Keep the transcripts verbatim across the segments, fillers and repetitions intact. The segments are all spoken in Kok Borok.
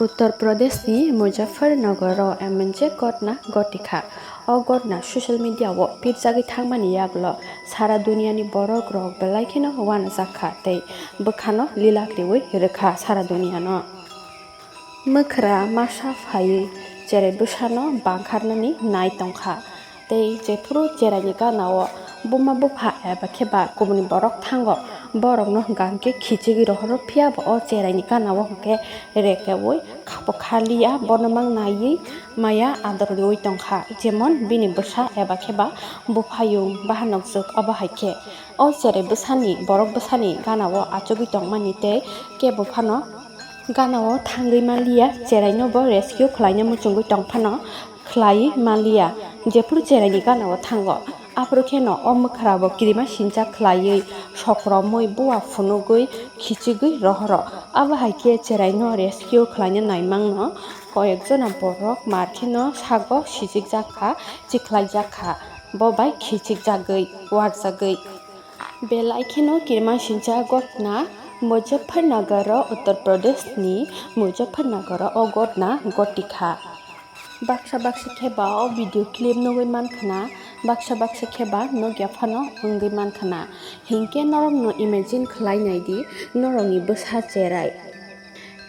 Uttar Pradeshni Muzaffarnagar-o M N J gotna gotikha. O gotna social media-o pirjagwi thangmani yagulo sara duniani borok rok belai kheno uanajakha tei bwkhano lilak riwi rwkha sara duniano. Mwkhra masa phaiwi cherai bwsano bangkharnani nai tongkha. Tei jephuru cheraini ganao buma bupha eba khe ba kubuni borok thango, borokno hwnkha hwnkhe khichigwi rohoro, phiyaba o cheraini ganao hwnkhe rekeui khapo khaliya, bono mang naiwi maya ador riui tongkha, jemon bini bwsa eba khe ba buphayung bahanokjwk. Obo hai khe o cherai bwsani, borok bwsani ganao achugwi tongmani tei kebo phano ganao thangwi manliya, cheraino bo rescue khlaina muchungwi tongphano khlaiwi manliya. Jephuru cheraini ganao thango, aphuru kheno o mwkhra bo kirima sincha khlaiwi sokromwi bua phunugwi khichigwi rohoro. Abo hai khe cheraino rescue khlaina naimangno koyekjona borok mar kheno sago sijikjak kha, chikhlaijak kha, bo bai khichikjagwi, warjagwi. Belai kheno kirima sincha gotna Muzaffarnagar-o, Uttar Pradeshni Muzaffarnagar-o o gotna gotikha. Baksa baksa khe ba o video clip nugwi mankhna, baksa baksa khe ba nukya phano wngwi mankhna. Hinkhe norokno imagine khlai naidi, norokni bwsa cherai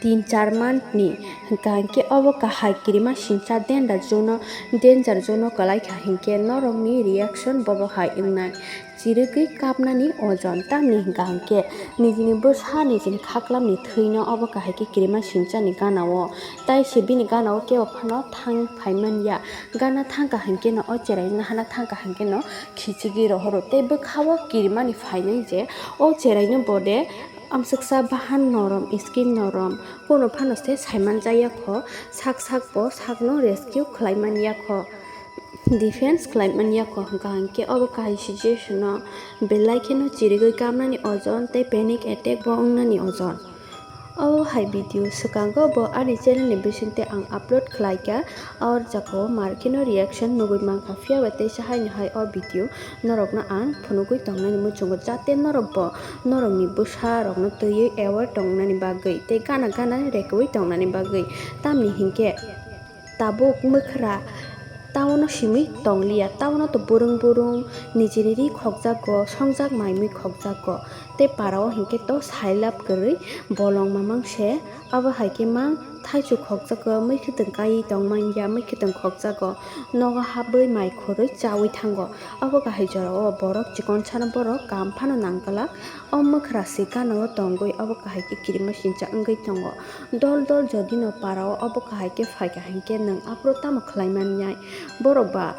tin char month ni hwnkha hinkhe obo kahai kirima sincha danger zone-o, danger zone-o kwlaikha hinkhe norokni reaction bobo hai wngnai. Chirigwi kapnani ojon, tamni hwnkha hinkhe nijini bwsa nijini khaklamni thwino obo kahai khe kirima sinchani ganao, tai se bini ganao kebo phano thang phai manya. Gana thangkha hinkhe no o cherai nahana thangkha hinkhe no khichigwi rohoro tei bwkhao kirimani phainai je o cheraino bode amsuksa bahan norom, skin norom, kono phano se saiman jaya kho, sak sak bo sakno rescue khlai manya kho. Defense khlai manya kho, hwnkha hinkhe obo kahai situation-o belai kheno chirigwi kamnani ojon tei panic attack bo wngnani ojon. Obo hai video swkango bo ani channel ni bisingtwi ang upload khlaikha, o jagao mar kheno reaction nugwi mankha, phiyaba teisa haino hai o video norokno ang phunugwi tongnani muchungo, jate norokbo norokni bwsa rokno twiwi aware tongnani bagwi tei gana gana rekwui tongnani bagwi, tamni hinkhe tabuk mwkhra town-o simi tongliya, town-o to burung burung nijini ri khokjago, songjak maimui khokjago, tei para-o hinkhe to sailab kwrwi bolong mamang se, abo hai khe mang thaichuk khokjago, mui khwtwng kaiwi tongmanya, mui khwtwng khokjago, nogo habwi mai khorwi chaui thango. Abo kahai jora-o borok chikon sano borok kam phano nang glak. O mwkhra se gana-o tongwi abo kahai khe kirima sincha wngwi tongo. Dol dol jodi no para-o obo kahai khe phaikha hinkhe nwng aphuru tamo khlai mannai? Borok ba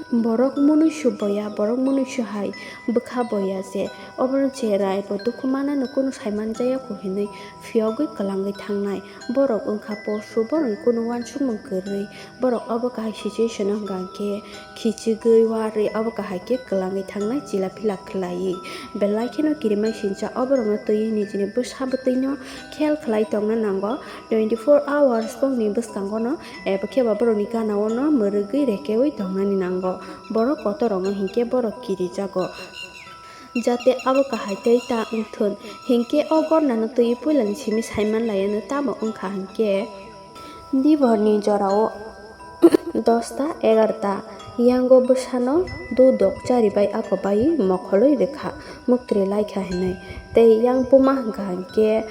borok munuisu boya, borok munuisu hai bwkha boya se obono cherai bo dukhu manano kunu sai manjaya kho hinwi phiyogwi kwlangwi thangnai. Borok wngkha posu, borokni kunu uansukmung kwrwi. Borok obo kahai situation-o hwnkha hinkhe khichigwi, warwi obo kahai khe kwlangwi thangnai, chila phila khlaiwi. Belai kheno kirimai sincha o borokno twiwi nijini bwsa bwtwino khel khlai tongna nango. Twenty four hours bokni bwskangono eba khe ba borokni gana-o no mwrwgwi rekeui tongnani nango. Borok kotorokno hinkhe borok kirijago. Jate abo kahai tei ta wngthun. Hinkhe o gornano twiwi puilani simi saiman laianw tamo wngkha hinkhe. Diborni jorao dosta egarota yango bwsano dudok charibai ako bai mokholwi rwkha, muktri laikha hinwi. Tei yang buma hwnkha hinkhe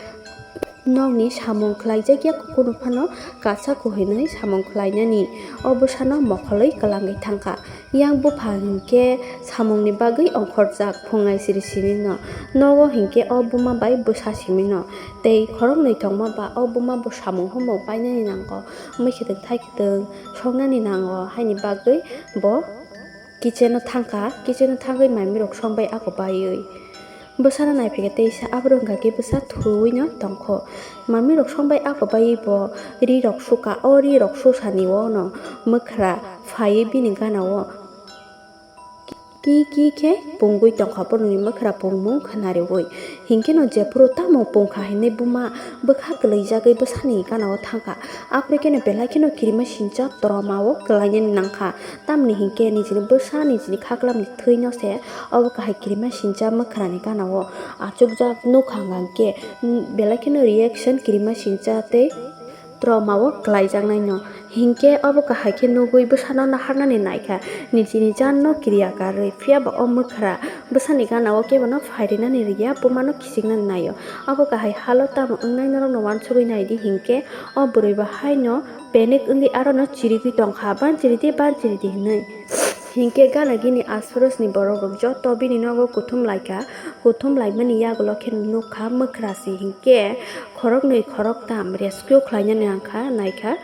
nokni samung khlaijak ya kunu phano kacha kuhinwi samung khlainani o bwsano mokholwi kwlangwi thangkha. Yang bupha hinkhe samungni bagwi ongkhorjak phungnai siri sirino, nogo hinkhe o buma bai bwsa simino, tei khoroknwi tongma ba o buma bo samung humung painani nango, mui khwtwng thai khwtwng songnani nango, haini bagwi bo kitchen-o thangkha, kitchen-o thangwi maimirok songbai ako baiwi. Bwsano naiphaikhe teisa aphuru wngkha khe bwsa thuwino tongkho. Mamirok songbai ako baiwi bo rirok suka, o rirok susani uano mwkhra phaiwi bini gana-o ki ki khe pungwi tongkha, borokni mwkhra pungmung khwnariwi. Hinkheno jephuru tamo pungkha hinwi buma bwkha kwlwijagwi bwsani gana-o thangkha. Aphuru kheno belai kheno kirima sincha toroma-o kwlainani nangkha. Tamni hinkhe nijini bwsa nijini khaklamni thwino se obo kahai kirima sincha mwkhrani gana-o achukjak nukha hwnkha hinkhe belai kheno reaction kirima sincha tei trauma o klaijaknai no. Hinkhe obo kahai khe nugwi bwsano naharnani naikha, nijini jan no kiriya karwi, phiya ba o mwkhra bwsani gana o kebo no phairinani rwya, buma no khichiknani naio. Obo kahai halo tamo wngnai norok no uansugwi naidi, hinkhe o bwrwi bo haino panic wngwi aro no chirigwi tongkha, "Ban chiridi, ban chiridi," hinwi. Hinkhe gana gini asorosi ni borok rok joto bini nogo kuthum laikha, kuthum laimani yagulo khe nukha mwkhra se, hinkhe khoroknwi khoroktam rescue khlainani nangkha, naikha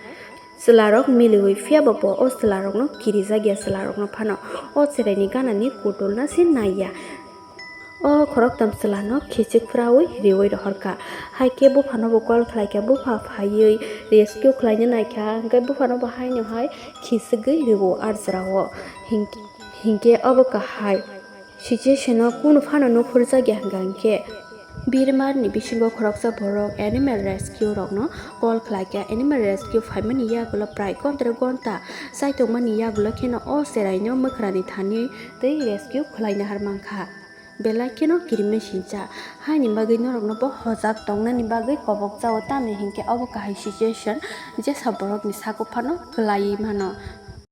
chwlarok miliwi, phiya bo bo o chwlarokno kirijak ya, chwlarokno phano o cheraini ganani kudulna se naiya. O khoroktam chwlano khichik phrawi riwi rohorkha, hai khe buphano bo call khlaikha, bupha phaiwi rescue khlaina naikha, hinkhe buphano bo haino hai khichigwi rwo arjrao. Hink-, hinkhe obo kahai situation o kunu phano nukhurjakya hwnkha hinkhe. Birmar ni bisingo khoroksa borok animal rescue rokno call khlaikha. Animal rescue phaimani yagulo prai gontre gonta chaitokmani yagulo kheno o cheraino mwkhrani thani tei rescue khlaina har mankha. Belai kheno kirima sincha. Haini bagwi norokno bo hojak tongnani bagwi kobok jao, tamni hinkhe obo kahai situation jesa borokni sago phano kwlaiwi mano.